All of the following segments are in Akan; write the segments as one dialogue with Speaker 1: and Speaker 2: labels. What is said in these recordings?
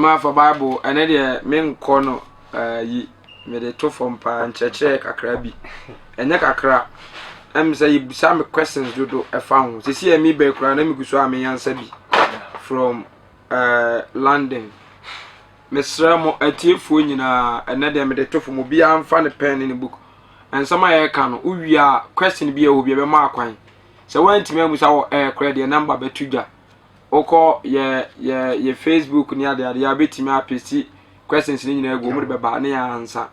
Speaker 1: Olumafa Bible ɛne deɛ menkɔ no yi mede to fam paa nkyerɛkyerɛ kakra bi. Ɛnyɛ kakra. Ɛm sɛ yɛbisa me questions dodo ɛfa ho. Sisi a mi bɛ koraa na megu so a meyansa bi from London. Mesrɛ mo atiefoɔ nyinaa ɛnɛ deɛ mede to fam, obiara mfa ne pen ne ne book. Nsɛm a yɛreka no, wowie a question bi a ɛwɔ bi ɛbɛma akwan. Sɛ woantumi amusa wɔ ɛɛ koraa deɛ, number bɛto dwa. Wokɔ yɛ Facebook ne adeade a, bɛtumi apɛsi questions ne nyinaa agu wɔn de bɛba ne yɛ ansa.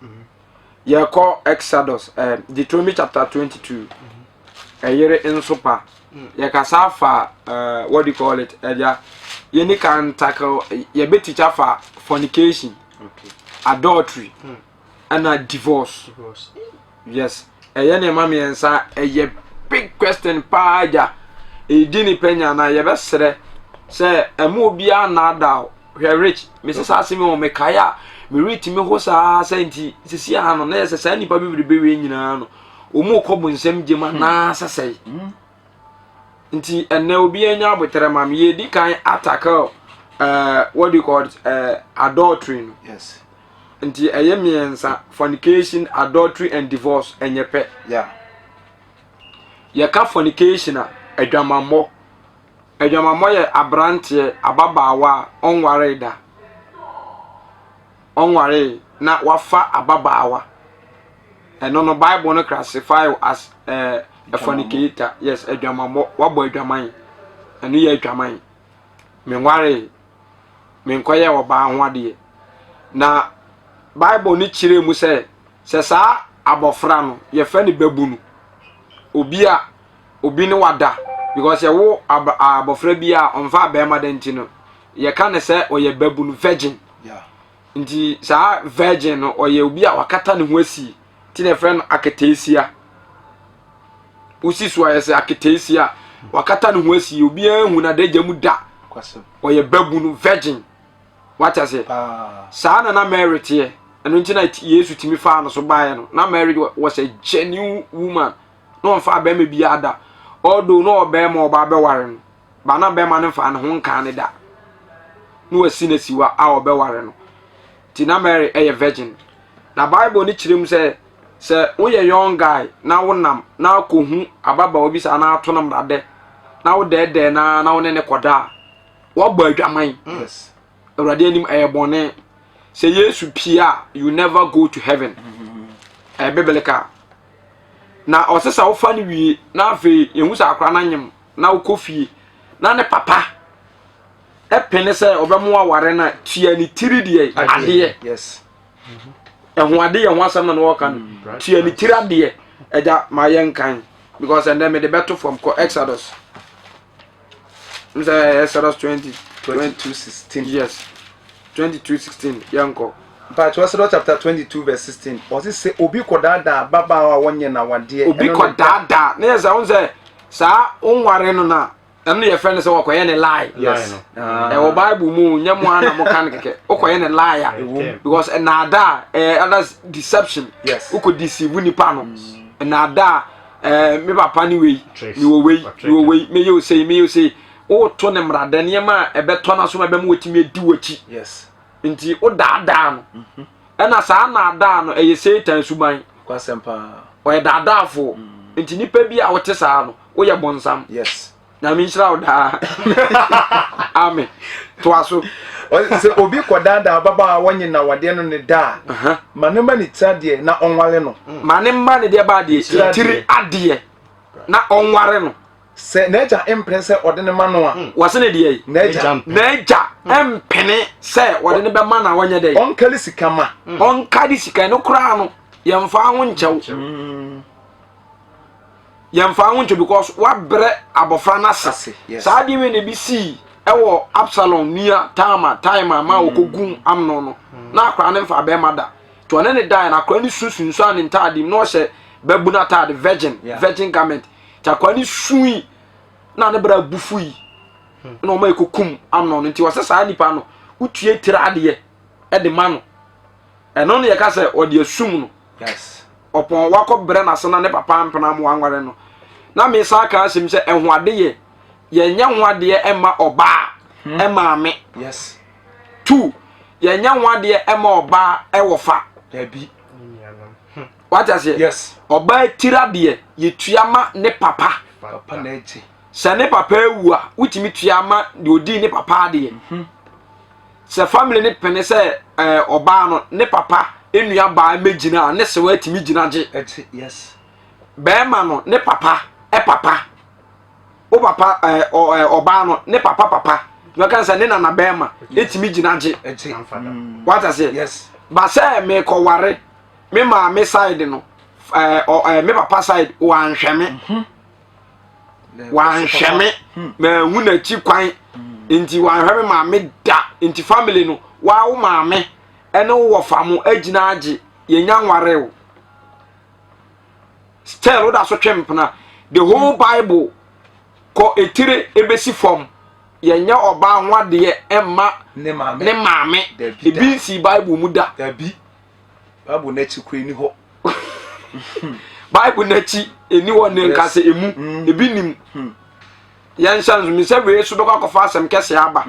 Speaker 1: Yɛkɔ Exodus, Deuteronomy chapter 22. Ɛyere nso pa. Yɛkasa afa what do you call it, ɛgya yɛni kan tackle, yɛbɛtikya afa fornication, adultery ɛna divorce.
Speaker 2: Divorce.
Speaker 1: Yes, ɛyɛ nneɛma mmiɛnsa, ɛyɛ big question paa gya ɛdi nipa nya na yɛbɛsrɛ sɛ ɛmu obiara nnaada o. Hwɛ Rich, mesi saa asɛm yi wɔ mekae a meretumi ho saa sɛ nti sisi ha no na yɛ sɛ saa nipa bebrebe wei nyinaa no wɔn kɔ bu nsɛm gye mu anaasɛ sɛe. Nti ɛnɛ obiara nya abotire ma me yɛdi kan atackle what do you call it, adultery no. Nti ɛyɛ mmiɛnsa: fornication, adultery and divorce. Ɛnyɛ pɛ. Yɛka fornication a, adwamammɔ. Adwamammɔ yɛ aberanteɛ, ababaawa a ɔnwaree da, ɔnwaree na wafa ababaawa. Ɛno no Bible no classify as a fornicator. Yes, adwamammɔ, wabɔ adwaman. Ɛno yɛ adwaman. Menwaree, menkɔyɛ ɔbaa ho adeɛ. Na Bible no kyerɛ mu sɛ saa abɔfra no yɛfrɛ no babu no, obi a obi ne wada, because yɛwo abɔfra bi a ɔmfa abɛɛma da nti no yɛka ne sɛ ɔyɛ babu no, virgin. Nti saa virgin no ɔyɛ obi a wakata ne ho asi, nti na yɛfrɛ no aketeesia. Wosi so a yɛsɛ aketeesia, wakata ne ho asi, obiara hu n'adagya mu da.
Speaker 2: Kwasɛm.
Speaker 1: Ɔyɛ babu no, virgin. Wate aseɛ?
Speaker 2: Paa.
Speaker 1: Saa na Mary teɛ. Ɛno nti na Yesu tumi faa no so baeɛ no. Na Mary was a genuine woman na ɔmfa bɛrima biara da, although na ɔbɛrima ɔba bɛware no ba, na bɛrima no mfa ne ho nka ne da na wasi n'asiwa a ɔbɛware no. Nti na Mary ɛyɛ virgin. Na Bible no kyerɛ mu sɛ woyɛ young guy na wonam na akɔhu ababaawa bi saa na ato no mmradɛ na wodɛɛdɛɛ na wo ne ne kɔda a, wɔbɔ adwaman. Awurade anim ɛyɛ bɔne. Sɛ Yesu pie a, you never go to heaven. Ɛyɛ biblical. Na ɔsɛ sɛ wofa no wie na afei yɛhu sɛ akora no anyem na wokɔ fie na ne papa ɛpene sɛ ɔbɛmo aware no a, tua ne tiri deɛ adeɛ. Ɛho ade yɛ ho asɛm na wɔka no, tua ne tiri adeɛ. Ɛgya ma yɛ nkan because ɛndɛ mede bɛto fam. Kɔ Exodus, n sɛ Exodus 20
Speaker 2: 22 16.
Speaker 1: Yes, 22:16, yɛnkɔ.
Speaker 2: Mpakyɛ, Exodus chapter 22 verse 16, ɔse sɛ obi kɔdaadaa ababaawa a wɔnyɛ n'awadeɛ
Speaker 1: obi
Speaker 2: ɛno
Speaker 1: kɔ
Speaker 2: ne da-
Speaker 1: daadaa ne yɛ sɛ wo sɛ saa wonware no na ɛno yɛfrɛ no sɛ wɔkɔyɛ ne lie.
Speaker 2: Yes.
Speaker 3: Lie.
Speaker 2: Ah.
Speaker 1: Ɛwɔ Bible mu, nyɛ mo a na moka no kɛkɛ. Wokɔyɛ ne lie a,
Speaker 3: Ɛwom.
Speaker 1: because ɛnaadaa ɛɛ others, deception. Wokɔ deceive nipa no, ɛnaadaa me papa ne wei.
Speaker 3: Tricks.
Speaker 1: Mewɔ wei.
Speaker 3: Ɔtrick.
Speaker 1: Mewɔ wei, meyɛ osei, meyɛ osei, woto ne mmradɛ nneɛma a ɛbɛtɔ no so ma ɛbɛma wɔtumi adi w'akyi. Nti wodaadaa no, ɛna saa naadaa no ɛyɛ Satan suban.
Speaker 2: Kwasɛm paa.
Speaker 1: Ɔyɛ daadaafoɔ. Nti nipa bi a wote saa no, woyɛ bɔnsam. Nyame nhyira wo daa, amen. Toa so.
Speaker 2: Ɔse sɛ obi kɔdaadaa ababaawa a wɔnyɛ n'awadeɛ no ne da a, ma ne ma ne tiri adeɛ na ɔnwale no.
Speaker 1: Ma ne mma ne deɛ ba adeɛ.
Speaker 2: Tiri adeɛ.
Speaker 1: Tiri adeɛ na ɔnware no.
Speaker 2: Sɛ n'agya mpene sɛ ɔde ne ma no a,
Speaker 1: wɔse ne deɛ yi
Speaker 2: n'agya
Speaker 1: n'agya mpene sɛ wɔde ne bɛma na wɔnyɛ dɛ,
Speaker 2: ɔnkali sika ma.
Speaker 1: Ɔnka de sika no koraa no, yɛmfa ho nkyɛw, yɛmfa ho nkyɛw because wabrɛ abɔfra no ase.
Speaker 2: Ase, yes.
Speaker 1: Saa adeɛ wei na ebi sii ɛwɔ Absalom nua Tama time a ma wɔkɔgum Amnon no, na akwaraa no mfa bɛrima da, nti ɔne ne daeɛ na akwaraa no su sunsuan ne ntaade mu na ɔhyɛ babu no ataade, virgin, virgin garment. Nti akwaraa no sui na ne bra abufu yi na ɔma ɛkɔkum Amnon no. Nti ɔsɛ saa nipa no wotua tiri adeɛ ɛde ma no. Ɛno no yɛka sɛ ɔde asum no. Ɔpɔn wakɔ brɛ n'ase na ne papa mpena mo anware no. Na mesa ka asɛm sɛ ɛho ade yɛ yɛnyɛ ho adeɛ ɛma ɔbaa ɛmaame. Two, Yɛnyɛ ho adeɛ ɛma ɔbaa ɛwɔ fa.
Speaker 2: Dabi.
Speaker 1: Wate aseɛ?
Speaker 2: Yes.
Speaker 1: Ɔbaa tiri adeɛ yɛtua ma ne papa.
Speaker 2: Papa na ɛgye.
Speaker 1: Sɛ ne papa awu a, wotumi tua ma deɛ ɔdii ne papa adeɛ. Sɛ family ne pene sɛ ɛɛ ɔbaa no ne papa nua baa mɛgyina a, ne sewa atumi gyina gye.
Speaker 2: Ɛgye, yes.
Speaker 1: Bɛrima no ne papa ɛpapa. Wo papa ɛɛ ɔ ɛɛ ɔbaa no ne papa papa. Bɛka sɛ ne nana bɛrima etumi gyina gye.
Speaker 2: Ɛgye.
Speaker 1: Wate aseɛ?
Speaker 2: Yes.
Speaker 1: Ba sɛ mekɔware me maame side no ɛɛ ɔ ɛɛ me papa side wanhwɛ me. Wanhwɛ me. Manhu n'akyi kwan. Nti wanhwɛ me maame da. Nti family no waa wo maame ɛne wo wɔfa mo agyina agye yɛnya nware o. Still woda so twe mpena. The whole Bible kɔ etire ebesi fam yɛnyɛ ɔbaa ho adeɛ ɛmma
Speaker 2: Ne maame.
Speaker 1: ne maame.
Speaker 2: Dabi da.
Speaker 1: Ebi nsi Bible mu da.
Speaker 2: Dabi. Bible n'akyi kura ni hɔ.
Speaker 1: Bible n'akyi ɛni hɔ ne nka sɛ emu ebi nim. Yɛnhyɛ nso mi sɛ wei so bɛkɔ akɔfa asɛm kɛseɛ aba.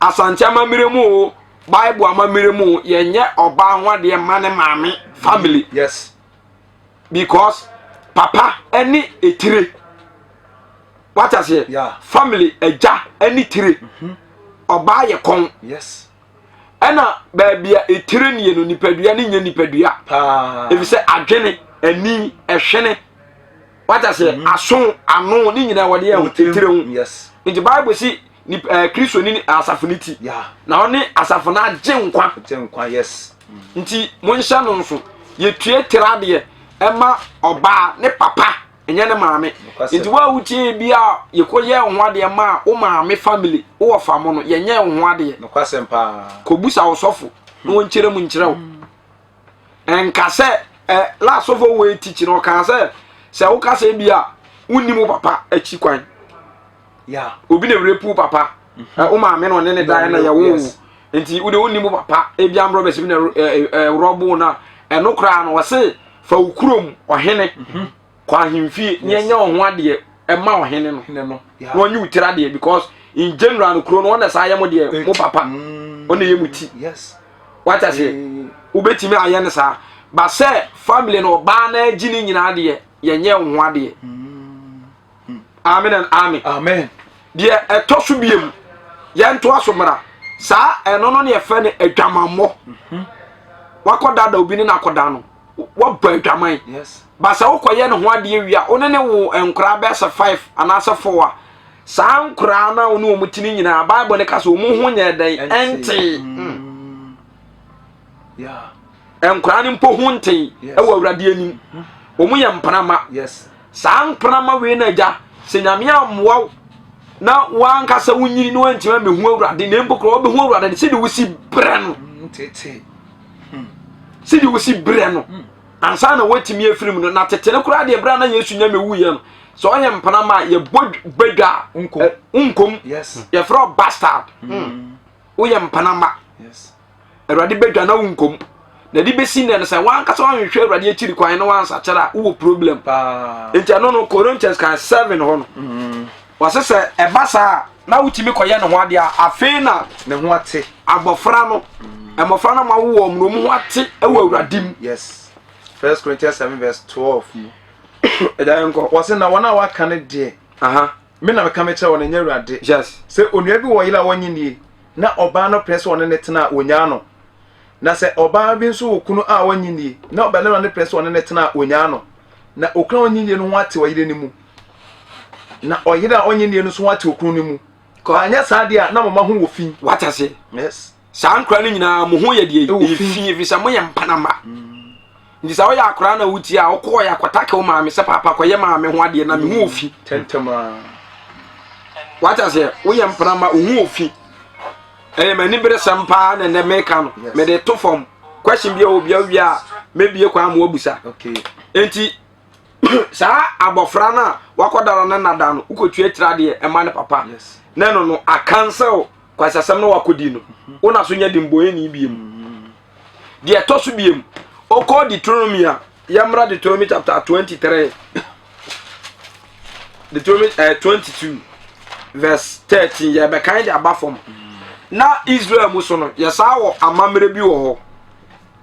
Speaker 1: Asante amammerɛ mu o, Bible amammerɛ mu o, yɛnyɛ ɔbaa ho adeɛ mma ne maame family.
Speaker 2: Yes.
Speaker 1: Because papa ɛne etire. Wate aseɛ?
Speaker 2: Yeah.
Speaker 1: Family agya ɛne tire. Ɔbaa yɛ kɔn.
Speaker 2: Yes.
Speaker 1: Ɛna baabi a etire nie no nipadua ne nyɛ nipadua.
Speaker 2: Paa.
Speaker 1: Efisɛ adwene, ani, ɛhwene. Wate aseɛ? Aso, ano ne nyinaa wɔde yɛ ho etire ho.
Speaker 2: Yes.
Speaker 1: Nti Bible si nip ɛɛ Kristo ne asafo ne ti.
Speaker 2: Yeah.
Speaker 1: Na ɔne asafo no agye nkwa.
Speaker 2: Agye nkwa, yes.
Speaker 1: Nti monhyɛ no nso, yɛtue tiri adeɛ ɛma ɔbaa ne papa, ɛnyɛ ne maame.
Speaker 2: Nokwasɛm.
Speaker 1: Nti wo a wotie bi a yɛkɔyɛ wo ho adeɛ ma wo maame family, wowɔ fa mo no, yɛnyɛ wo ho adeɛ.
Speaker 2: Nokwasɛm paa.
Speaker 1: Kɔbusa wo sɔfo na wɔnkyerɛ mu nkyerɛ wo. Ɛnka sɛ ɛ last sɔfo wei tikyi no ɔkaa sɛ sɛ woka sɛ bi a wonnim wo papa akyi kwan.
Speaker 2: Yeah.
Speaker 1: Obi na rape wo papa. Wo maame na ɔne ne dan na yɛwo wo. Nti wode wonnim wo papa ebi amrɔbɛs bi na rɔbo no a ɛno koraa no wɔse fa wo kurom ɔhene kɔ ahemfie na ɛnyɛ wo ho adeɛ ɛma ɔhene no
Speaker 2: Hene no.
Speaker 1: na ɔnye wo tiri adeɛ because in general no kuro no wɔn na saa yɛ mo deɛ mo papa ɔna yɛ mo ti.
Speaker 2: Yes.
Speaker 1: Wate aseɛ? Wobɛtumi ayɛ no saa ba sɛ family no ɔbaa no agyi ne nyinaa deɛ yɛnyɛ wo ho adeɛ. Amen and amen.
Speaker 2: Amen.
Speaker 1: Deɛ ɛtɔ so biem yɛntoa so mmra saa ɛno no ne yɛfrɛ no adwamammɔ. Wakɔdada obi ne no akɔda no wabɔ adwaman.
Speaker 2: Yes.
Speaker 1: Ba sɛ wokɔyɛ ne ho adeɛ wie a wo ne ne wo nkoraa bɛyɛ sɛ 5 anaasɛ 4 a saa nkoraa no a wo ne wɔn ti no nyinaa Bible no ka sɛ wɔn ho nyɛ dɛn ɛntee.
Speaker 2: Yeah.
Speaker 1: Nkoraa no mpo ho ntee
Speaker 2: Yes.
Speaker 1: ɛwɔ Awurade anim. Wɔn yɛ mprama.
Speaker 2: Yes.
Speaker 1: Saa mprama wei na agya sɛ Nyame ammoa wo na wankasa wonyini na wantumi amɛhu Awurade na mpo koraa wobɛhu Awurade no sɛdeɛ wosi brɛ no.
Speaker 2: Tete.
Speaker 1: Sɛdeɛ wosi brɛ no. Ansa na woatumi afiri mu no na tete no koraa deɛ berɛ a na Yesu nya mɛwuiɛ no sɛ ɔyɛ mprama a yɛbɔ badwa a
Speaker 2: Nkom.
Speaker 1: nkom.
Speaker 2: Yes.
Speaker 1: Yɛfrɛ wo bastard. Woyɛ mpanama.
Speaker 2: Yes.
Speaker 1: Awurade badwa na wonkom. Na de bɛsi nnɛ no sɛ wankasa wanhwehwɛ Awurade akyiri kwan na wansakyera a wowɔ problem.
Speaker 2: Paa.
Speaker 1: Nti ɛno no Corinthians kan 7 hɔ no. Wɔse sɛ ɛba saa a na wotumi kɔyɛ ne ho adeɛ a afei na
Speaker 2: ne ho ate.
Speaker 1: Abɔfra no mmɔfra no ma wowɔ wɔn na wɔn ho ate wɔ Awurade mu.
Speaker 2: Yes. First Corinthians 7 verse 12 mu.
Speaker 1: Ɛgya yɛn kɔ.
Speaker 2: Wɔse na wɔn a wɔaka no deɛ. Me na meka mekyerɛ wɔn, ɛnyɛ Awurade.
Speaker 1: Yes.
Speaker 2: Sɛ onua bi wɔ yere a wɔnnye nnie, na ɔbaa no pene sɛ ɔne no tena a, wɔnnyaa no. Na sɛ ɔbaa bi nso wɔ kunu a ɔnnye nnie, na ɔbarima no pene sɛ ɔne no tena a, wɔnnyaa no. Na okunu a ɔnnye nnie no ho ate ɔyere no mu, na ɔyere a ɔnnye nnie no nso ho ate okunu no mu. Anyɛ saa deɛ a, na mo mma ho wɔ fi.
Speaker 1: Wate aseɛ?
Speaker 2: Yes.
Speaker 1: Saa nkora no nyinaa mo ho yɛ deɛ
Speaker 2: Ɛwɔ
Speaker 1: ɛyɛ
Speaker 2: fi.
Speaker 1: fi ɛfiri sɛ moyɛ mpanama. Nti sɛ woyɛ akora na wotie a wokɔɔ yɛ akɔtake wo maame sɛ paapa kɔyɛ maame ho adeɛ na me ho wɔ fi.
Speaker 2: Tɛntɛm a.
Speaker 1: Wate aseɛ? Woyɛ mpanama wo ho wɔ fi. Ɛyɛ m'ani bere sɛm paa na ɛnɛ meka no.
Speaker 2: Yes.
Speaker 1: Mede to fam. Question bi a obi awie a mɛbie kwan ma wabusa.
Speaker 2: Okay.
Speaker 1: Nti saa abɔfra no a wakɔdara no nada no wokɔtua tiri adeɛ ɛma ne papa.
Speaker 2: Yes.
Speaker 1: Na ɛno no akansɛw kwasasɛm no wakɔdi no. Wo na so nyɛ de mbɔyɛni biem. Deɛ ɛtɔ so biem ɔkɔ Deuteronomy a yɛmmra Deuteronomy chapter 23 Deuteronomy 22 verse 13 yɛbɛkan de aba fam. Na Israel mu so no, yɛsaa wɔ amammerɛ bi wɔ hɔ.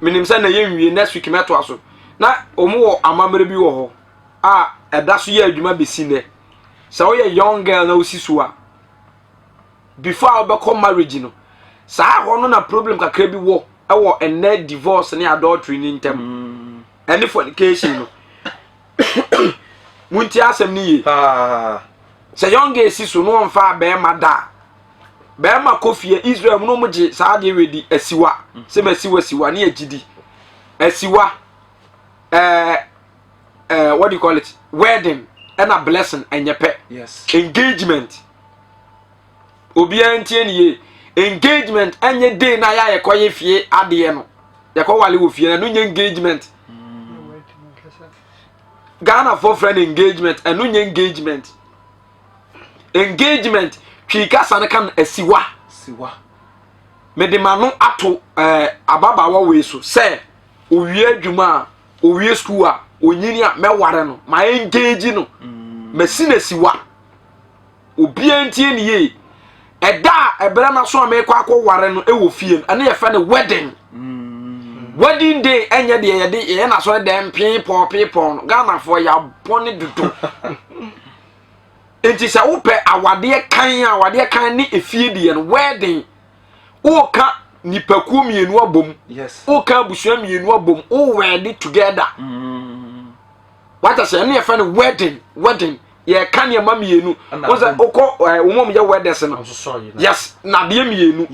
Speaker 1: Menim sɛ na yɛnwie next week mɛtoa so. Na wɔn wɔ amammerɛ bi wɔ hɔ a ɛda so yɛ adwuma bɛsi nnɛ. Sɛ woyɛ young girl na wosi so a, before a wobɛkɔ marriage no, saa hɔ no na problem kakra bi wɔ ɛwɔ ɛnnɛ divorce ne adultery ne ntam ɛne fornication no. Muntie asɛm no yie. Sɛ young girl si so na ɔmfa bɛrima da a, bɛrima kɔ fie Israel mu na wɔn gye saa adeɛ wei di asiwa sɛ ma asiwa siwa ne yɛ di asiwa ɛɛ ɛɛ what do you call it wedding ɛna blessing ɛnyɛ pɛ
Speaker 2: yes
Speaker 1: engagement obiara ntie ne yie engagement ɛnyɛ day na yɛ a yɛkɔyɛ fie adeɛ no yɛkɔ wale wɔ fie no ɛno nyɛ engagement Ghana fo frɛ no engagement ɛno nyɛ engagement engagement twi kasa no ka no asiwa
Speaker 2: siwa
Speaker 1: mede ma no ato ɛɛ ababaawa wei so sɛ owie adwuma a owie school a onyini a mɛware no ma engage no masi no asiwa obiara ntie ne yie ɛda a ɛbrɛ no so a mekɔ akɔware no ɛwɔ fie no ɛno yɛfrɛ no wedding wedding day ɛnyɛ deɛ yɛde yɛyɛ n'asɔre dɛm piipɔn piipɔn no Ghanafoɔ yɛabɔ ne dodo nti sɛ wopɛ awadeɛ kan a awadeɛ kan ne efie deɛ no wedding woka nipakuo mmienu abom woka abusua mmienu abom wo wed together wata sɛ ɛno yɛfrɛ no wedding wedding yɛka nneɛma mmienu
Speaker 2: Ɛna
Speaker 1: wo sɛ
Speaker 2: abom.
Speaker 1: wokɔ ɛɛ wɔn a yɛ weddings no
Speaker 3: Ɔsosɔ yi na.
Speaker 1: yes nadeɛ mmienu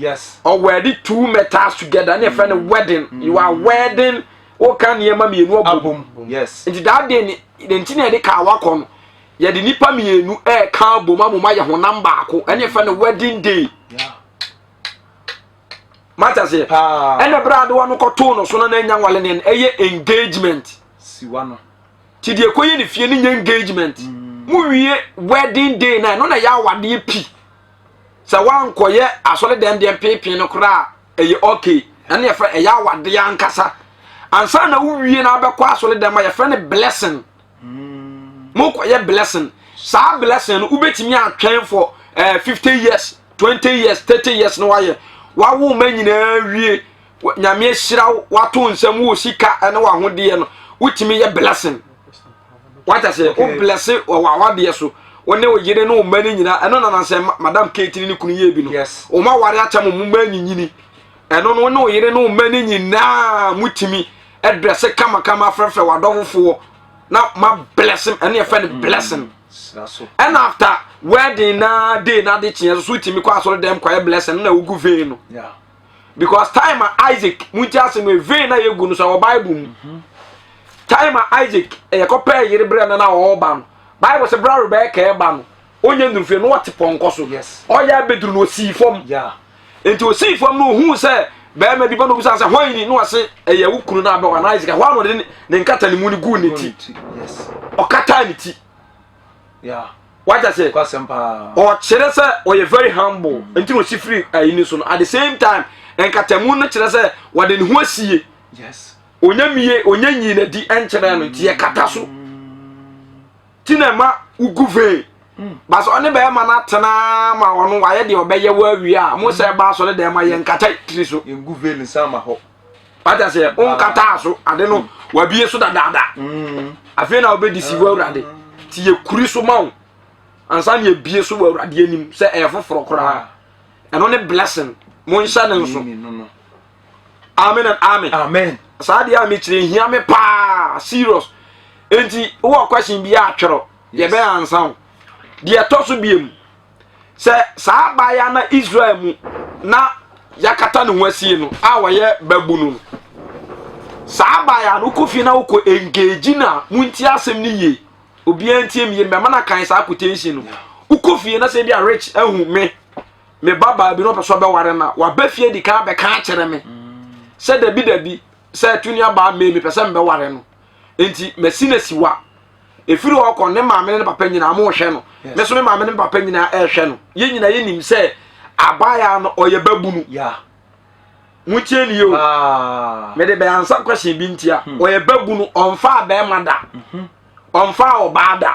Speaker 1: ɔwɛde two metals together ne yɛfrɛ no wedding you are wedding woka nneɛma mmienu abom
Speaker 2: abom yes
Speaker 1: nti that day ne ne nti na yɛde kaa wakɔ no yɛde nipa mmienu ɛɛka abom amom ayɛ honam baako ɛne yɛfrɛ no wedding day mata seɛ
Speaker 2: paa
Speaker 1: ɛna berɛ a adewa no kɔtoo no so no na anya nwale ne no ɛyɛ engagement
Speaker 2: siwa no
Speaker 1: nti deɛ ɛkɔyɛ ne fie no nyɛ engagement mowie wedding day na ɛno na ɛyɛ awadeɛ pi sɛ woankɔyɛ asɔre dɛm deɛ mpeepee no koraa a ɛyɛ okay ɛno yɛfrɛ ɛyɛ awadeɛ ankasa ansa na wowie na abɛkɔ asɔre dɛm a yɛfrɛ no blessing mokɔyɛ blessing saa blessing no wobɛtumi atwɛn for 50 years 20 years 30 years na wayɛ wawo ma nyinaa wie Nyame ahyira wo wato nsɛm wo sika ɛne w'ahodeɛ no wotumi yɛ blessing wata sɛ wo bless wɔ w'awadeɛ so wo ne wo yere ne wo mma no nyinaa ɛno na nansɛ madam Kate ne ne kunu yɛ bi no wo ma ware akyɛ mo mo mma nyinyini ɛno no wo ne wo yere ne wo mma no nyinaa mutumi ɛdrɛse kamakama afrɛfrɛ w'adɔfofoɔ na ma blessing ɛno yɛfrɛ no blessing
Speaker 2: sra so
Speaker 1: ɛna after wedding na day na de kyeɛ so so wotumi kɔ asɔre dɛm kɔyɛ blessing na wogu vein no because time a Isaac munti asɛm yɛ vein na yɛgu no so ɛwɔ Bible mu time a Isaac ɛyɛ kɔpɛɛ yere berɛ no na ɔreba no Bible sɛ berɛ a Rebecca ɛba no ɔnyɛ nnuru fie no wɔte pɔnkɔ so ɔyɛ abɛduru no ɔsii fam nti ɔsii fam no ɔhuu sɛ bɛrima bi ba no ɔbisa sɛ hwan ni na ɔse ɛyɛ wo kunu no abɛwa na Isaac ɛhɔ a na ɔde ne nkata ne mu no guu ne ti ɔkataa ne ti wagya sɛ ɔkyerɛ sɛ ɔyɛ very humble nti na ɔsi firi ayi ni so no at the same time nkatamu no kyerɛ sɛ wɔde ne ho asie ɔnya mie ɔnya nyi n'adi nkyerɛ no nti yɛkata so ti na ɛma wogu vein baso ɔne bɛrima no atena ma ɔno wayɛ deɛ ɔbɛyɛ wɔ awie a mo sɛ ɛba asɔre dɛm ma yɛnkata tiri so
Speaker 2: yɛngu veil nsa ma hɔ
Speaker 1: wata sɛ wonkataa so ade no wabie so dadaada afei na wobɛdi si wɔ awurade nti yɛkuri so ma wo ansa ne yɛbie so wɔ awurade anim sɛ ɛyɛ foforɔ koraa ɛno ne blessing monhyɛ ne nso amen and amen
Speaker 2: amen
Speaker 1: saa deɛ a mekyerɛ hia me paa serious enti wowɔ question bi atwerɛ yɛbɛyɛ ansa wo deɛ ɛtɔ so biem sɛ saa abaayewa na Israel mu na yakata ne ho asie no a wɔyɛ babu no no saa abaayewa no wokɔ fie na wokɔ engage na montie asɛm no yie obiara ntie mi yie mbɛma na kan saa quotation no wokɔ fie na sɛ bi a rich ahu me me ba baa bi na ɔpɛ sɛ ɔbɛware no a waba fie di kan bɛka akyerɛ me sɛ dabi dabi sɛ tuni abaa mee mepɛ sɛ mbɛware no nti masi na siwa efiri hɔ kɔ ne maame ne ne papa nyinaa mo hwɛ no me so me maame ne me papa nyinaa ɛrehwɛ no yɛn nyinaa yɛnim sɛ abaayaa no ɔyɛ babunu mo tie ni o mede bɛn ansa question bi ntia ɔyɛ babunu ɔnfa abɛɛma da ɔnfa ɔbaa da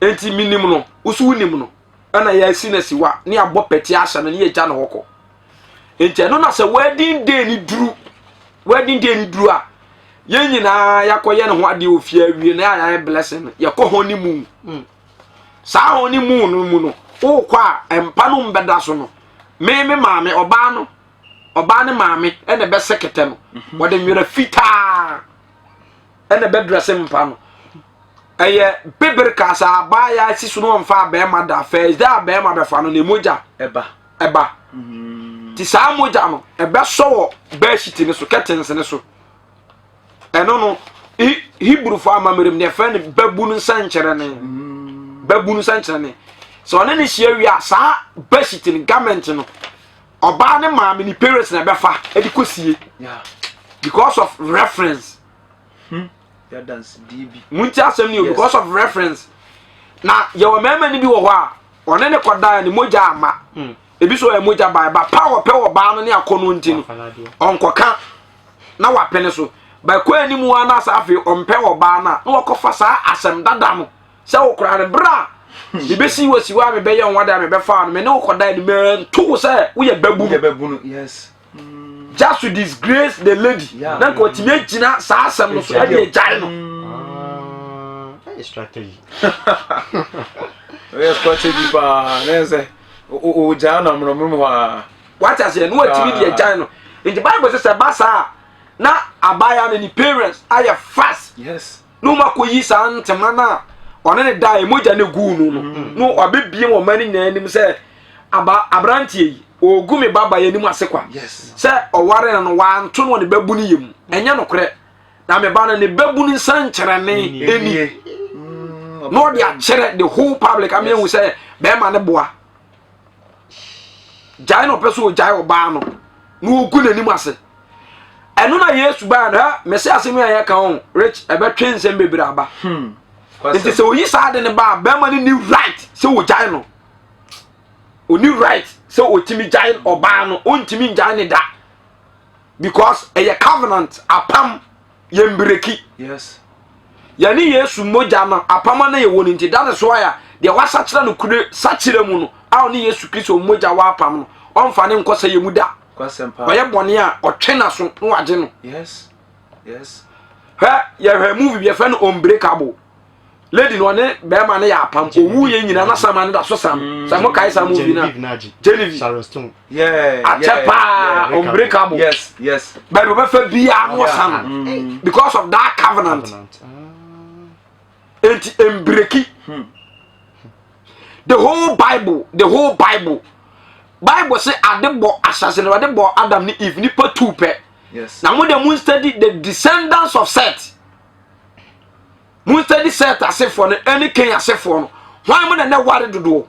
Speaker 1: nti minim no woso wonim no. Ɛna yɛasi no asiwa ne yɛabɔ pɛti ahyɛ no ne yɛgya no hɔ kɔ. Nti ɛno na sɛ wedding day ni duru, wedding day ni duru a, yɛn nyinaa yɛakɔyɛ ne ho adeɛ wɔ fie awie na yɛayɛ blessing no, yɛkɔ honeymoon. Saa honeymoon no mu no, wokɔ a mpa no mbɛda so no, me me maame, ɔbaa no, ɔbaa ne maame ɛna ɛbɛsɛ kɛtɛ no. Wɔde nwera fitaa ɛna ɛbɛdrɛse mpa no. Ɛyɛ bibiri ka sɛ abaayewa si so no ɔmfa abɛɛma da first day abɛɛma bɛfa no ne mogya
Speaker 2: ɛba.
Speaker 1: Ɛba. Ti saa mogya no ɛbɛsɔ wɔ bedsheet ne so, curtains ne so. Ɛno no Hebrewfo amammerɛ mu yɛfrɛ no babu no nsɛnkyerɛnne. Babu no nsɛnkyerɛnne. Sɛ ɔne ne hyia wie a, saa bedsheet no, garment no, ɔbaa ne maame ne parents na ɛbɛfa ɛde kɔsie. Because of reference. Munti asɛm ni o, because of reference. Na yɛwɔ mmarima no bi wɔ hɔ a ɔne ne kɔdaa ne mogya ama. Ebi so ɔyɛ mogya baa ba pa wɔpɛ wɔ baa no ne akɔno nti no ɔnkɔka na wapene so. Bɛkɔ anim a na asa afei ɔmpɛ wɔ baa no a na wɔkɔfa saa asɛm dada no sɛ wokora no berɛ a mebɛsi wɔ si hɔ a mebɛyɛ wo ade a mebɛfa no me ne wo kɔdaa ni manto wo sɛ woyɛ babunu.
Speaker 2: Yes.
Speaker 1: Just to disgrace the lady. Na nka ɔtumi agyina saa asɛm no so ɛde agyae no.
Speaker 3: Strategy.
Speaker 2: Ɔyɛ strategy paa na sɛ ɔgyaa no amorɔmorɔ mu hɔ a.
Speaker 1: Wate aseɛ na watumi de agyae no. Nti Bible sɛ sɛ ba saa na abaayewa no ne parents ayɛ fast.
Speaker 2: Yes.
Speaker 1: Na wɔn akɔyi saa ntoma no a ɔne ne da a mogya no guu no no na wabɛbie wɔn mma no nyinaa anim sɛ aba aberanteɛ yi ɔgu me ba ba yɛ anim ase kwa.
Speaker 2: Yes.
Speaker 1: Sɛ ɔware no no wanto no wɔ ne babu no yɛ mu. Ɛnyɛ nokorɛ. Na me ba no ne babu no nsɛnkyerɛnne ɛni. Na ɔde akyerɛ the whole public ama ehu sɛ bɛrima ne boa. Gyae na ɔpɛ so ɔgyae ɔbaa no na ɔgu n'anim ase. Ɛno na Yesu baa no, ha mɛsɛ asɛm yi a yɛka ho rich ɛbɛtwe nsɛm bebree aba. Nti sɛ oyi saa de ne ba a bɛrima no ni right sɛ ɔgyae no. Ɔni right sɛ ɔtumi gyae ɔbaa no, ɔntumi ngyae ne da. Because ɛyɛ covenant apam yɛn breki.
Speaker 2: Yes.
Speaker 1: Yɛne Yesu mogya no apam no yɛwɔ no nti that is why a deɛ wasakyera no kure sakyera mu no a ɔne Yesu Kristo mogya wɔ apam no ɔmfa ne nkɔ sɛ yɛ mu da. Ɔyɛ bɔne a ɔtwe n'aso na wagye no.
Speaker 2: Yes. Yes.
Speaker 1: Hwɛ yɛhwɛ movie bi yɛfrɛ no Unbreakable. Lady no ɔne bɛrima no yɛ apam owu yɛ nyina na sama no da so sam. Sɛ mo kae saa movie no. Genevieve.
Speaker 3: Sharon Stone.
Speaker 2: Yeah.
Speaker 1: Akyɛ paa Unbreakable.
Speaker 2: Yes, yes.
Speaker 1: Bɛrɛ bɛfɛ biara no ɔsa no because of that covenant. Enti embreki. The whole Bible, the whole Bible. Bible say ade bɔ asase no ade bɔ Adam ne Eve nipa tu pɛ.
Speaker 2: Yes.
Speaker 1: Na mo de mo study the descendants of Seth. Mo study Seth asefoɔ no ɛne Cain asefoɔ no. Hwan mo na na ware dodoɔ?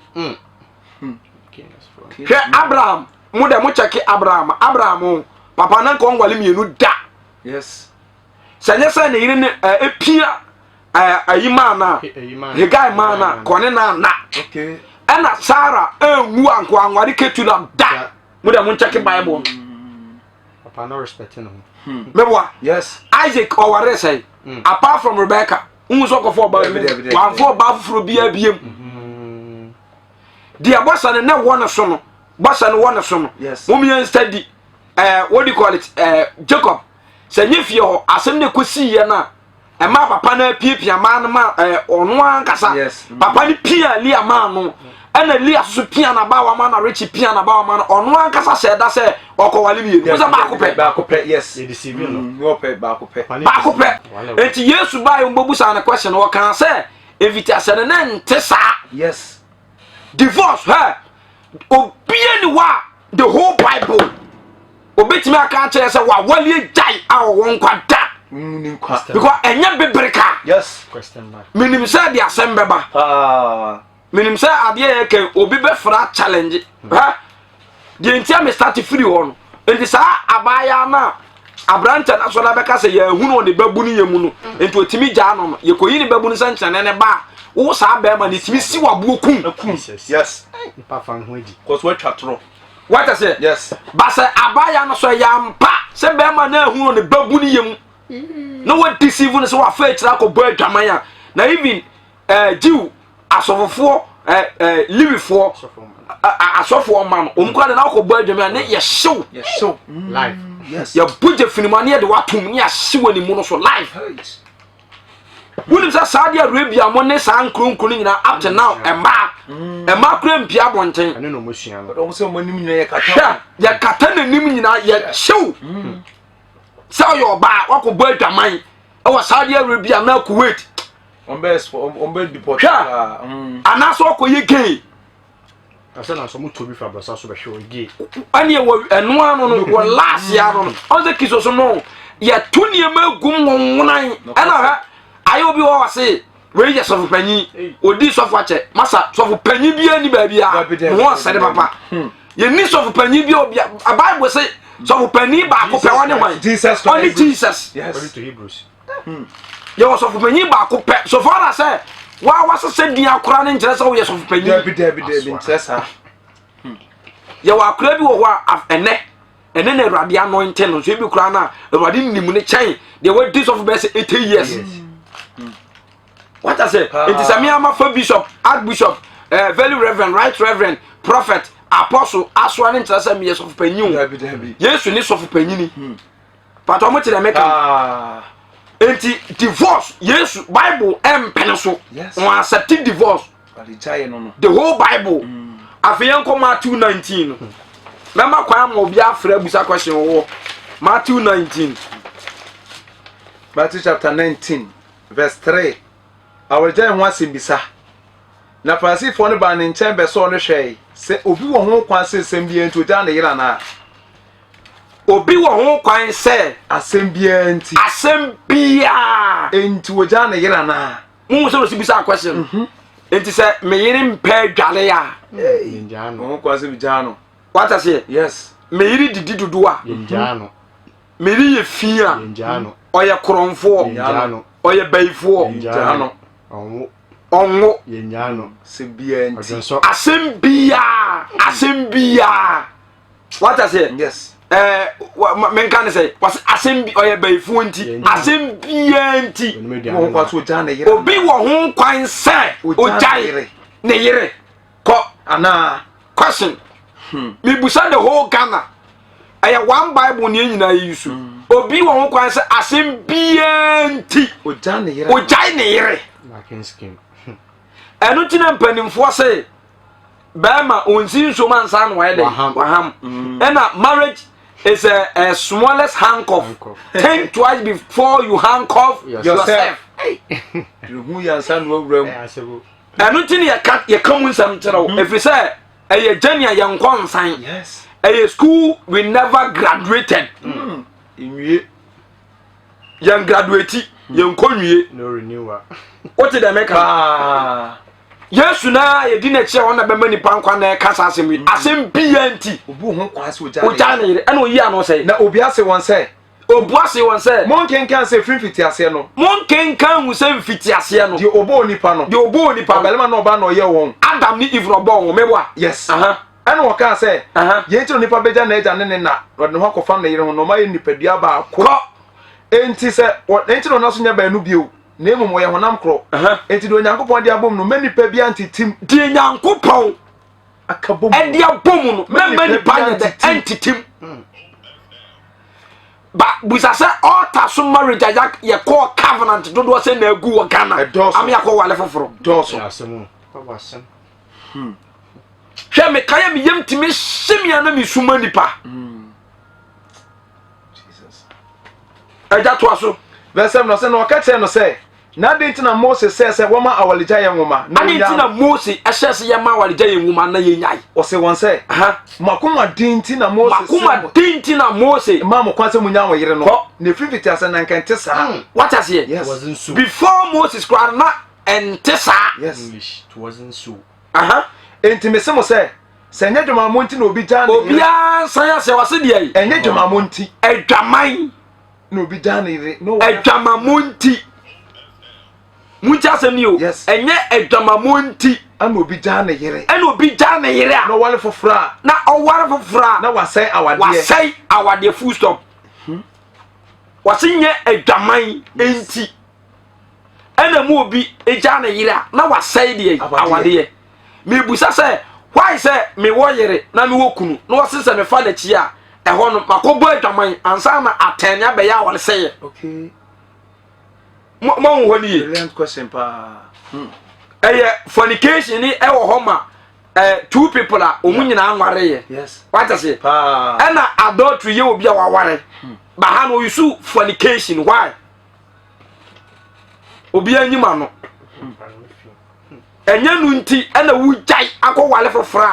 Speaker 1: Hwɛ Abraham, mo de mo check Abraham, Abraham papa na nka ɔnwale mmienu da.
Speaker 2: Yes.
Speaker 1: Sɛ nyɛ sɛ ne yere ne epia ayi maa na Hegai maa na kɔne na na.
Speaker 2: Okay.
Speaker 1: Ɛna Sarah enwu anko anware Ketura da. Mo de mo nkyɛke Bible no.
Speaker 3: Papa no respect no.
Speaker 1: Meboa.
Speaker 2: Yes.
Speaker 1: Isaac ɔware sɛn. Apart from Rebecca, nhu sɛ ɔkɔfɔ ɔbaa bi. Wamfa ɔbaa foforɔ biara biem. Deɛ bɔhyɛ no na ɛwɔ ne so no, bɔhyɛ no wɔ ne so no.
Speaker 2: Yes.
Speaker 1: Mo yɛn study what do you call it? Jacob. Sɛ nye fie hɔ asɛm na ɛkɔsi yɛ no a ɛma papa no apiapia maa no ma ɔno ankasa.
Speaker 2: Yes.
Speaker 1: Papa no pia Leah maa no. Ɛna Leah soso pia n'abaawa ma na Richie pia n'abaawa ma no. Ɔno ankasa hyɛ da sɛ ɔkɔwale mmienu. Wo sɛ baako pɛ.
Speaker 2: Baako pɛ, yes.
Speaker 3: Yɛde civil no.
Speaker 2: Wɔpɛ baako pɛ.
Speaker 1: Baako pɛ. Enti Yesu baa yɛ mbɔbusa ne question ɔkaa sɛ mfitiaseɛ no ne nte saa.
Speaker 2: Yes.
Speaker 1: Divorce hɛ obie ni hɔ a the whole Bible obetumi aka akyerɛ sɛ wawale agyae a ɔwɔ nkwa da.
Speaker 2: Nkwa.
Speaker 1: Because ɛnyɛ bebreka.
Speaker 2: Yes.
Speaker 3: Question mark.
Speaker 1: Menim sɛ de asɛm bɛba.
Speaker 2: Paa.
Speaker 1: Menim sɛ adeɛ yɛ kɛn obi bɛfra challenge. Hɛ deɛ nti a me start firi hɔ no nti saa abaayaa no a aberantɛ no asɔre abɛka sɛ yɛahunu wɔ ne babu no yɛ mu no nti ɔtumi gyaa no no yɛkɔyi ne babu no sɛ nkyɛnɛ ne ba a wo saa bɛrima no ɛtumi si waboɔ kum.
Speaker 2: Kum.
Speaker 3: Jesus.
Speaker 2: Yes.
Speaker 3: Nipa fa ho adi.
Speaker 2: Cause wɔatwa torɔ.
Speaker 1: Wate sɛ
Speaker 2: Yes.
Speaker 1: ba sɛ abaayaa no so ɛyɛ ampa sɛ bɛrima no ahunu wɔ ne babu no yɛ mu na wɔdeceive no sɛ wafa akyire akɔbɔ adwaman a na even Jew asɔfofoɔ. ɛɛ Lewifoɔ asɔfoɔ ma no wɔn kora de na akɔ bɔ adwuma ne yɛhyew
Speaker 2: yɛhyew
Speaker 3: live
Speaker 1: yɛbɔ gya finimu ne yɛde watom ne yɛahyew wɔ ne mu no so live wonim sɛ Saudi Arabia mo ne saa nkuronkuro no nyinaa up to now mmaa mmaa kura mpia abɔnten
Speaker 3: ɛno na ɔmo sua no
Speaker 2: ɔmo sɛ ɔmo anim nyinaa yɛ kata
Speaker 1: hwɛ yɛkata n'anim nyinaa yɛhyew sɛ ɔyɛ ɔbaa wakɔbɔ adwaman ɛwɔ Saudi Arabia na Kuwait
Speaker 2: ɔmo bɛ ɔmo bɛ deport
Speaker 1: hwɛ anaasɛ ɔkɔyɛ gay
Speaker 3: asɛ na sɛ ɔmo to bi fa abɔsa so bɛhwɛ wɔ gay
Speaker 1: ɛne wɔ ɛnoa no no wɔ laase ano no ɔn sɛ kiso so no yɛto nneɛma egum wɔn ɛna hɛ ayɛ obi wɔ ɔse wei yɛ sɔfo panyin odi sɔfo akyɛ masa sɔfo panyin bi ani baabi a ne ho ɔsɛde papa yɛni sɔfo panyin bi a obi a Bible sɛ sɔfo panyin baako pɛ ɔne hwan
Speaker 2: Jesus
Speaker 1: ɔne
Speaker 2: Christ.
Speaker 1: Jesus
Speaker 3: according
Speaker 2: Yes.
Speaker 3: to Hebrews
Speaker 1: yɛwɔ sɔfo panyin baako pɛ so far as sɛ wa wasesɛ din akora ne nkyerɛ sɛ woyɛ sɔfo panyin.
Speaker 2: Dabi dabi dabi nkyerɛ saa.
Speaker 1: Yɛwɔ akora bi wɔ hɔ a ɛnɛ na Awurade anointing no nso ebi koraa no a Awurade nim ne kyɛn deɛ wadi sɔfo bɛyɛ sɛ 80 years. Wata sɛ nti sɛ me ama fa bishop, archbishop, very reverend, right reverend, prophet, apostle asoa ne nkyerɛ sɛ meyɛ sɔfo panyin o.
Speaker 2: Dabi dabi.
Speaker 1: Yesu ne sɔfo panyini pàtó ɔmo kyerɛ meka. Nti divorce, Yesu Bible ɛmpene so. Wɔn accept divorce.
Speaker 2: Aligyae no no.
Speaker 1: The whole Bible. Afei yɛn kɔ Matthew 19 no, mɛma kwan ama obi afrɛ abusa question wɔ Matthew 19.
Speaker 2: Matthew chapter 19 verse 3. Awaregyae ho asɛmbisa. Na Farisifoɔ no baa ne nkyɛn bɛsɔɔ no hwɛe sɛ obi wɔ ho kwan sɛ asɛm biara nti ogyaa ne yere anaa.
Speaker 1: Obi wɔ ho kwan sɛ
Speaker 2: asɛm biara nti
Speaker 1: asɛm biara
Speaker 2: nti ogyaa ne yere anaa.
Speaker 1: Muhu sɛ osi bisa question. Nti sɛ me yere mpɛ adwale a,
Speaker 3: yɛngyaa no.
Speaker 2: Ho kwan sɛ megyaa no.
Speaker 1: Wata seɛ?
Speaker 2: Yes.
Speaker 1: Me yere didi dodo a,
Speaker 3: Yɛngyaa no.
Speaker 1: me yere yɛ fi a,
Speaker 3: Yɛngyaa no.
Speaker 1: ɔyɛ korɔmfoɔ,
Speaker 3: Yɛngyaa no.
Speaker 1: ɔyɛ bayifoɔ,
Speaker 3: Yɛngyaa no. Ɔnwo.
Speaker 1: Ɔnwo.
Speaker 3: Yɛngyaa no.
Speaker 2: Asɛm biara nti.
Speaker 3: Ɔdwonsɔ.
Speaker 1: Asɛm biara, asɛm biara, wata seɛ?
Speaker 2: Yes.
Speaker 1: Menka ne sɛ wɔse asɛm bi ɔyɛ bayifoɔ nti
Speaker 3: Yɛngyaa.
Speaker 1: asɛm biara nti
Speaker 3: Ɔnom
Speaker 2: Wɔ ho
Speaker 3: aduane
Speaker 2: kwan
Speaker 3: no.
Speaker 2: sɛ ogyaa ne yere
Speaker 1: obi wɔ ho kwan sɛ
Speaker 2: Ogyaa ne
Speaker 1: ogyae
Speaker 2: yere.
Speaker 1: ne yere kɔ
Speaker 2: anaa.
Speaker 1: Question mibusa the whole Ghana, ɛyɛ one Bible ne yɛn nyinaa yi so, obi wɔ ho kwan sɛ asɛm biara nti
Speaker 2: ogyaa ne yere.
Speaker 1: Ogyae ne yere?
Speaker 3: Marking scheme.
Speaker 1: Ɛno nti na mpanimfoɔ se bɛrima onsi nsuom ansa na wayɛ dɛ
Speaker 3: Waham.
Speaker 1: waham. Ɛna marriage is a smallest handcuff.
Speaker 3: Handcuff.
Speaker 1: Think twice before you handcuff
Speaker 3: Yourself.
Speaker 1: yourself.
Speaker 2: Hu yansa na wawura mu.
Speaker 3: Ɛyɛ asɛm o.
Speaker 1: Ɛno nti ne yɛka mu nsɛm kyerɛ wo ɛfiri sɛ ɛyɛ journey a yɛnkɔ nsan. Ɛyɛ school we never graduated.
Speaker 2: Nwie.
Speaker 1: Yɛn graduate, yɛnkɔ nwie.
Speaker 3: No renewal.
Speaker 1: Wote dɛ meka?
Speaker 2: Paa.
Speaker 1: Yesu na yɛdi n'akyi a ɔna bɛma nipa nkwa na ɛka saa asɛm yi, asɛm bia nti
Speaker 2: obi ho kwan sɛ ogyaa ne
Speaker 1: ogyaa
Speaker 2: yere.
Speaker 1: Ne yere, ɛna oyi ano sɛ
Speaker 2: Na obi ase wɔn sɛ
Speaker 1: obua se wɔn sɛ
Speaker 2: monkenkan sɛ firi mfitiaseɛ no
Speaker 1: monkenkan hu sɛ mfitiaseɛ no
Speaker 2: deɛ ɔbɔɔ onipa no
Speaker 1: deɛ ɔbɔɔ nipa no
Speaker 2: ɔbarima na ɔbaa na ɔyɛ wɔn.
Speaker 1: Adam ne Eve na ɔbɔɔ wɔn, meboa?
Speaker 2: Ɛna wɔkaa sɛ yɛn nti na onipa bɛgya n'agya ne ne na na ɔde ne ho akɔfam ne yere ho na ɔma yɛ nipadua baako.
Speaker 1: Kɔ.
Speaker 2: Enti sɛ enti na ɔno nso nyɛ baanu bio na mmom wɔyɛ honam korɔ. Enti deɛ Onyankopɔn de abom no, mma nipa bi antetem.
Speaker 1: Deɛ Nyankopɔn
Speaker 2: aka bom
Speaker 1: ɛde abɔ mu no, mɛmma nipa nyɛ dɛ ɛntetem. Ba busa sɛ altar so marriage a yɛkɔɔ covenant dodoɔ sɛ na agu wɔ Ghana
Speaker 2: Ɛdɔɔso.
Speaker 1: ame akɔ wale foforɔ.
Speaker 2: Dɔɔso.
Speaker 3: Ɛyɛ asɛm o. Papa asɛm.
Speaker 1: Hwɛ, mekae a meyam tumi hye me a na mesuma nipa.
Speaker 2: Jesus.
Speaker 1: Agya, toa so.
Speaker 2: Verse 7 ɔsɛ na ɔka kyerɛ no sɛ na adɛn nti na Mose sɛ wɔma awaregyaeɛ yɛ nwoma na
Speaker 1: ade nti
Speaker 2: ɔnyaa
Speaker 1: na
Speaker 2: no?
Speaker 1: Mose ɛhyɛ sɛ yɛma awaregya yɛ nwoma na yɛnyae.
Speaker 2: Ɔse wɔn sɛ mo akoma den nti na Mose sɛ
Speaker 1: makoma den nti na Mose
Speaker 2: maa mo kwan sɛ munya mo yere no.
Speaker 1: Kɔ.
Speaker 2: Na ɛfiri mfitiaseɛ na nka ɛnte saa.
Speaker 1: Wate aseɛ?
Speaker 2: Yes.
Speaker 3: It wasn't so.
Speaker 1: Before Moses koraa no, na ɛnte saa.
Speaker 2: Yes.
Speaker 3: English. It wasn't so.
Speaker 2: Enti mese mo sɛ ɛnyɛ dwamammɔ nti na obi gyaa ne yere.
Speaker 1: Obiara nsan aseɛ wase deɛ yi
Speaker 2: ɛnyɛ dwamammɔ nti
Speaker 1: adwaman
Speaker 2: na obi gyaa ne yere na ɔware
Speaker 1: adwamammɔ nti, munti asɛm ni o. Ɛnyɛ adwamammɔ nti
Speaker 2: ɛna obi gyaa ne yere
Speaker 1: ɛna obi gyaa ne yere a
Speaker 2: na ɔware foforɔ a
Speaker 1: na ɔware foforɔ a
Speaker 2: na wasɛe awadeɛ.
Speaker 1: Wasɛe awadeɛ, full stop. Wɔse nyɛ adwaman nti ɛna mu obi gyaa ne yere a na wasɛe deɛ
Speaker 2: Awadeɛ.
Speaker 1: Awadeɛ. Mebusa sɛ why sɛ mewɔ yere na mewɔ kunu na wɔse sɛ mefa n'akyi a ɛhɔ no makɔbɔ adwaman ansa na atɛne abɛyɛ awaresɛeɛ.
Speaker 2: Okay.
Speaker 1: Mo mo hɔ no yie.
Speaker 2: Brilliant question paa. Hmm.
Speaker 1: Ɛyɛ fornication ni ɛwɔ hɔ ma eh, two people a wɔn nyinaa nwareyɛ.
Speaker 2: Yes.
Speaker 1: Wate aseɛ?
Speaker 2: Paa.
Speaker 1: Ɛna adultery yɛ obi a waware. Ba ha no ɔyusu fornication why? Obi anyim ano. Ɛnyɛ no nti ɛna wogyae akɔwale foforɔ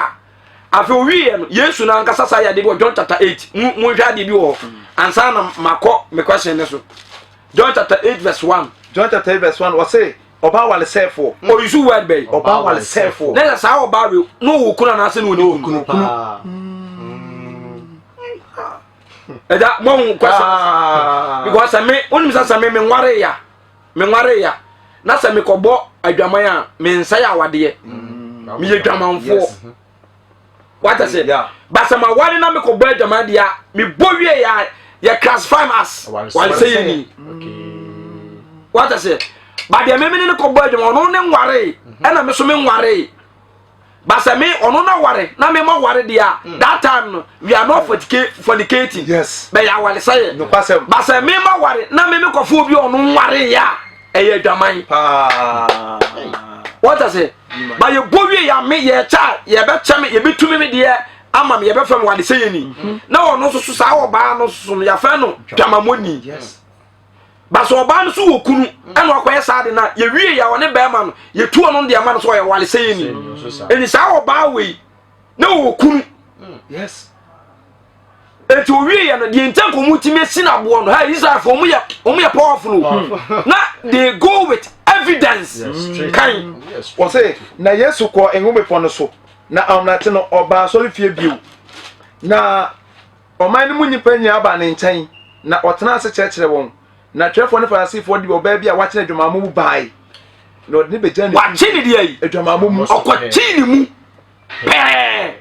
Speaker 1: a afei owieɛ no Yesu no ankasa saa yɛ adeɛ bi wɔ John chapter 8 mu monhwɛ adeɛ bi wɔ hɔ ansa na makɔ me question no so. John chapter 8 verse 1.
Speaker 2: John chapter 8 verse 1 wɔse ɔbaa waresɛefoɔ.
Speaker 1: Ɔyusu word bɛyi.
Speaker 2: Ɔbaa waresɛefoɔ.
Speaker 1: Na yɛ saa ɔbaa wei na ɔwɔ kunu anaasɛ na ɔni kunu.
Speaker 3: Paa.
Speaker 1: Ɛgya mo ahu question.
Speaker 2: Ah.
Speaker 1: Because sɛ me wonim sɛ sɛ me me nware ya me nware ya na sɛ mekɔbɔ adwaman a me nsa yɛ awadeɛ. Meyɛ dwamanfoɔ.
Speaker 2: Yes.
Speaker 1: Wata sɛ
Speaker 2: Yeah.
Speaker 1: ba sɛ ma ware na mekɔbɔ adwaman deɛ a mebɔ wie ya yɛ classify me as waresɛyɛni.
Speaker 3: Okay.
Speaker 1: Wata sɛ ba deɛ me mene ne kɔbɔ adwaman ɔno ne nware ɛna me so me nware. Ba sɛ me ɔno na ware na me ma ware deɛ a that time no we are not fornicating.
Speaker 2: Yes.
Speaker 1: Bɛyɛ awaresɛyɛ.
Speaker 2: Nokwasɛm.
Speaker 1: Ba sɛ me ma ware na me me kɔfo obi a ɔno nware yɛ a ɛyɛ adwaman.
Speaker 2: Paa.
Speaker 1: Wɔta sɛ ba yɛ bɔ wie yɛ me yɛ kyɛ a yɛbɛkyɛ me yɛbɛtumi me deɛ ama me yɛbɛfrɛ me waresɛyɛni. Na ɔno nso so saa ɔbaa no so no yɛafrɛ no dwamamɔni.
Speaker 2: Yes.
Speaker 1: Ba sɛ ɔbaa no so wɔ kunu ɛna ɔkɔyɛ saa de no a yɛwie yɛ ɔne bɛrima no yɛtu ɔno deɛ ma no sɛ ɔyɛ waresɛyɛni. Ɛni saa ɔbaa wei na ɔwɔ kunu.
Speaker 2: Yes.
Speaker 1: Eti owie yɛ no deɛ nkyɛn kɔn tumi esi na aboɔ no ha Israelfoɔ wɔn yɛ wɔn yɛ powerful o na they go with evidence
Speaker 3: Yes.
Speaker 1: kan
Speaker 3: Yes.
Speaker 2: Wɔse na Yesu kɔɔ Ngo Bepɔ no so, na ahomakye no ɔbaa asɔrefie bio. Na ɔman no mu nnipa nyinaa baa ne nkyɛn, na ɔtenaa ase kyerɛkyerɛɛ wɔn. Na atwerɛfoɔ ne Farisifoɔ de ɔbaa bi a wakyene adwamammɔ mu bae, na ɔde no bɛgyinaa ne
Speaker 1: wakye ne deɛ yi
Speaker 2: adwamammɔ mu.
Speaker 1: ɔkɔkye ne mu pɛɛ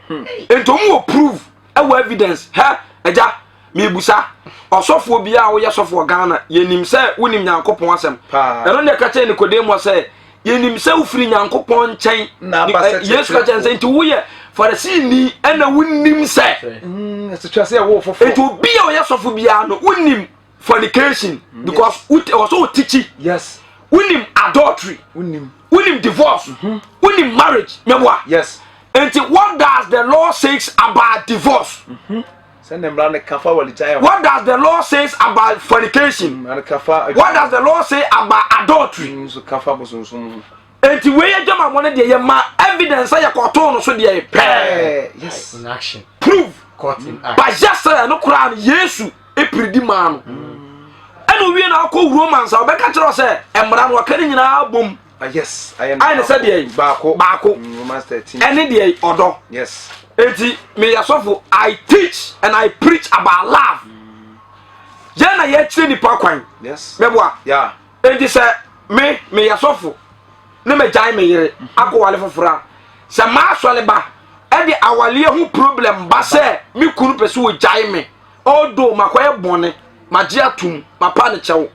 Speaker 1: nti wɔn wɔ proof ɛwɔ evidence hɛ ɛgya mibusa ɔsɔfoɔ bi a woyɛ sɔfoɔ Ghana yɛnim sɛ wonim Nyankopɔn asɛm
Speaker 2: Paa.
Speaker 1: ɛno ne ɛka kyerɛ Nicodemus sɛ yɛnim sɛ wofiri Nyankopɔn nkyɛn
Speaker 2: Na aba sɛ
Speaker 1: Yesu ka kyerɛ no sɛ nti woyɛ Farisini ɛna wonim sɛ
Speaker 2: Ɛsɛ twa sɛ ɛwɔ foforɔ.
Speaker 1: nti obi a ɔyɛ sɔfo biara no wonim fornication because ɔsɛ wo tikyi
Speaker 2: Yes.
Speaker 1: wonim adultery
Speaker 2: Wonim.
Speaker 1: wonim divorce wonim marriage mɛboa
Speaker 2: Yes.
Speaker 1: nti what does the law says about divorce
Speaker 2: Sɛ ne mmara no ka fa waregyae ho.
Speaker 1: what does the law says about fornication
Speaker 2: Mmara no ka fa
Speaker 1: what does the law say about adultery
Speaker 2: nso ka fa bosonsom ho.
Speaker 1: nti wei yɛ dwamamɔ no deɛ yɛ ma evidence sɛ yɛkɔtoo no so deɛ pɛɛ
Speaker 2: Yes.
Speaker 3: In action.
Speaker 1: prove
Speaker 3: Caught in act.
Speaker 1: but yɛ sɛ ɛno koraa no Yesu epiridi maa no ɛna owie na akɔ Romans a ɔbɛka kyerɛ wo sɛ mmara no ɔka ne nyinaa bom
Speaker 2: Ah, yes. Ayɛ
Speaker 1: ayɛ ne sɛ deɛ yi
Speaker 2: Baako.
Speaker 1: baako
Speaker 2: Romans 13.
Speaker 1: ɛne deɛ yi ɔdɔ
Speaker 2: Yes.
Speaker 1: eti meyɛ sɔfo I teach and I preach about love yɛn na yɛkyerɛ nipa kwan
Speaker 2: Yes.
Speaker 1: mɛboa
Speaker 2: Yeah.
Speaker 1: eti sɛ me meyɛ sɔfo ne megyae me yere akɔwale foforɔ a sɛ maasɔre ba ɛde awaleɛ ho problem ba sɛ me kunu pɛ sɛ wɔgyae me although makɔyɛ bɔne magye atom mapa ne kyɛw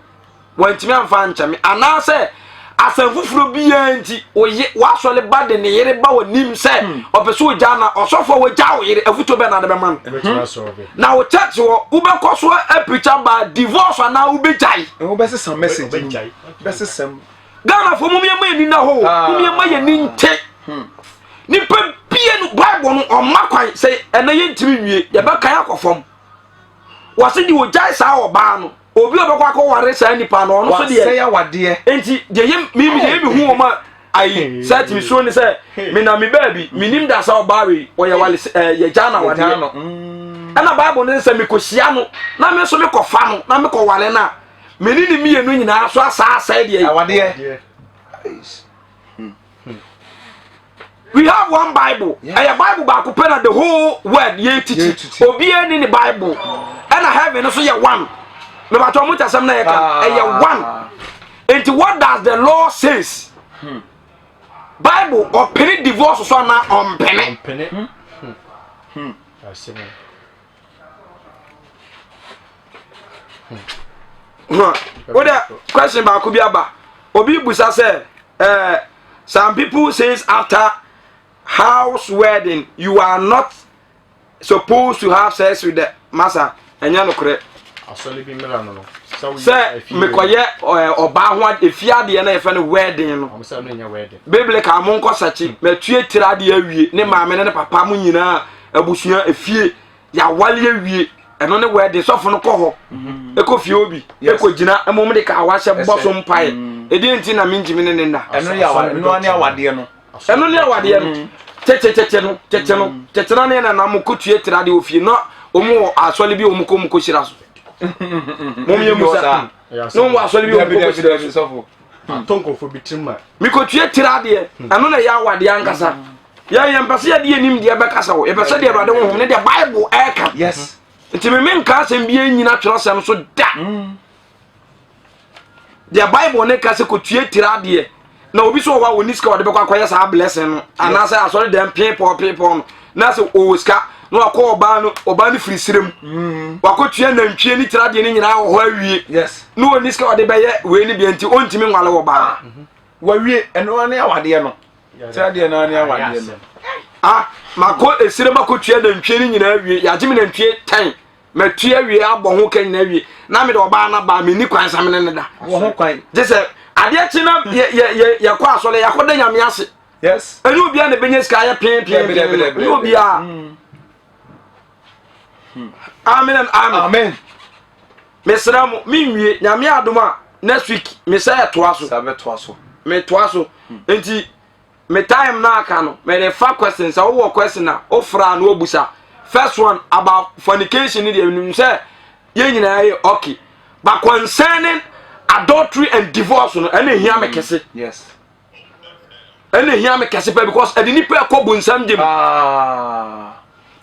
Speaker 1: wantumi amfa ankyɛ me anaasɛ asɛm foforɔ biara nti oye wasɔre ba de ne yere ba w'anim sɛ ɔpɛ sɛ ɔgyaa na ɔsɔfo a wɔgyaa wo yere afotuo bɛn na ade bɛma no
Speaker 3: Ɛbɛtumi asɔre.
Speaker 1: na wo church wɔ wobɛkɔ so apirikya ba divorce anaa wobɛgyae
Speaker 2: Wobɛsesa message no.
Speaker 3: Ɔbɛgyae.
Speaker 2: Bɛsesa mu.
Speaker 1: Ghanafoɔ mom yɛma yɛni na hɔ
Speaker 2: Ah.
Speaker 1: mom yɛma yɛni nte nipa bie no Bible no ɔma kwan sɛ ɛnɛ yɛntumi nwie yɛbɛkan akɔ fam wɔse deɛ ɔgyae saa ɔbaa no obi a ɔbɛkɔ akɔware saa nipa no ɔno so deɛ
Speaker 2: Wasɛe awadeɛ.
Speaker 1: nti deɛ yɛ mi deɛ yɛ mi hu wɔn a ayi sɛ tumi suro ne sɛ mi na mi baabi mi nim da sɛ ɔbaa wei ɔyɛ wale ɛɛ yɛ gya na
Speaker 2: Yɛgyaa
Speaker 1: wadeɛ
Speaker 2: no. Mm.
Speaker 1: ɛna Bible ne sɛ mi kɔ hyia no na mi nso mi kɔ fa no na mi kɔ wale na mi ne ne mmienu nyinaa so asa asɛe deɛ yi
Speaker 2: Awadeɛ.
Speaker 3: Yeah.
Speaker 1: we have one Bible ɛyɛ Bible baako pɛ na the whole world yɛ titi
Speaker 2: Yɛ
Speaker 1: obiara ni ne Bible ɛna heaven no so yɛ one mɛbatɔ ɔmo kyasɛm na yɛ ka ɛyɛ one nti what does the law says Bible ɔpene divorce so anaa ɔmpene
Speaker 3: Ɔmpene. Asɛm.
Speaker 1: wo dɛ question baako bi aba obi busa sɛ some people says after House wedding you are not supposed to have sex with the masa ɛnyɛ nokorɛ.
Speaker 3: Asɔre bi mmira no no.
Speaker 1: Sɛ mekɔyɛ ɔbaa ho efie adeɛ na yɛfɛ no wedding no.
Speaker 3: Wɔn sɛ ɛno nyɛ wedding.
Speaker 1: Biblical mo nkɔ sɛkyi matue tiri adeɛ awie ne maame ne ne papa mo nyinaa abusua efie yɛawale awie ɛno ne wedding sɔfo no kɔ hɔ mhm. ɛkɔ fie obi ɛkɔ gyina mmom de ka awahyɛ bɔ so mpaeɛ mm. ɛdeɛ nti na mentumi ne ne nna
Speaker 2: ɛno ne awadeɛ no
Speaker 1: ɛno ne awadeɛ no mm. tetetete no tete no mm. tete no ne nana mo kɔtue tira de ofie na wɔn wɔ asɔre bi wɔn kɔ mu kɔhyira so mo yɛ musa na wɔn wɔ asɔre bi wɔn kɔ kɔhyira
Speaker 2: so
Speaker 1: mekɔtue tira adeɛ ɛno na ɛyɛ awadeɛ ankasa yɛn yɛn mpɛ sɛ yɛde yɛn nim deɛ bɛkasa o yɛpɛ sɛ deɛ awurade honhom ne deɛ bible ɛɛka
Speaker 2: yes
Speaker 1: nti me menka asɛm bi nyina twerɛsɛm so da mm. deɛ bible ne ka sɛ kɔtue tiri adeɛ na obi so wɔ hɔ a wɔni sika wɔde bɛkɔ akɔyɛ saa blessing no anaasɛ asɔre dɛm peepɔɔ peepɔɔ no na sɛ ɔwɔ sika na wakɔ ɔbaa no ɔbaa no firi serɛ mu mm. wakɔtua nantwie ne tiri adeɛ no nyinaa wɔ hɔ awie na ɔni sika wɔde bɛyɛ wei no deɛ nti ɔntumi nwale wɔ baa
Speaker 2: wawie ɛno ne awadeɛ no Sɛ deɛ naa ne awadeɛ no.
Speaker 1: Ah, makɔ esire makɔtua nantwie no nyinaa wie yɛagye me nantwie tɛn matua wie abɔ ho ka nyinaa wie na mede ɔbaa no baa menni kwan sa mene ne da
Speaker 2: wɔ ho kwan
Speaker 1: gye sɛ adeɛ kye na yɛkɔ asɔre yɛakɔda nyame ase
Speaker 2: yes
Speaker 1: ɛnyɛ obiara na ɛbɛnya sika ayɛ peepee ɛnyɛ obiara mm. Amen and amen.
Speaker 2: Amen.
Speaker 1: Mesrɛ mo, menwie. Nyame adom a, next week mesɛ ɛtoa so.
Speaker 2: Sɛ bɛtoa so.
Speaker 1: Metoa so. Hmm. Nti, me time na aka no, mede fa question sɛ wowɔ question a, wofra na wobusa. First one about fornication ne deɛ menim sɛ yɛn nyinaa yɛ okay. But concerning adultery and divorce no, ɛna ehia me kɛse.
Speaker 2: Yes.
Speaker 1: ɛna ehia me kɛse pɛ because ɛde nipa ɛkɔ bonsam gyem
Speaker 2: ah.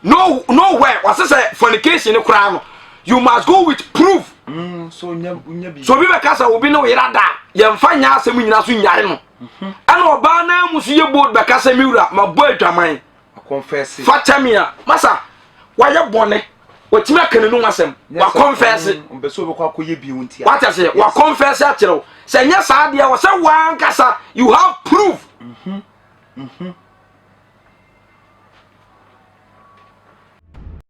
Speaker 1: no nowhere wɔse sɛ fornication no koraa no you must go with proof
Speaker 2: mm, so
Speaker 1: so obi bɛka sɛ obi ne wo yera da yɛmfa nyɛ asɛm nyina so nyae no mhm. ɛna ɔbaa no mu so yɛ bold bɛka sɛ me wura mabɔ adwaman
Speaker 2: Akɔnfɛse.
Speaker 1: Fa kyɛ me a. Masa, wayɛ bɔne. Watumi aka n'anum asɛm. Wakɔnfɛse.
Speaker 2: Ɔmpɛ sɛ ɔbɛkɔ akɔyɛ bio nti.
Speaker 1: Wate aseɛ? Wakɔnfɛse akyerɛ wo. Sɛ nyɛ saa deɛ wɔ sɛ wankasa you have proof. Mm -hmm. Mm -hmm.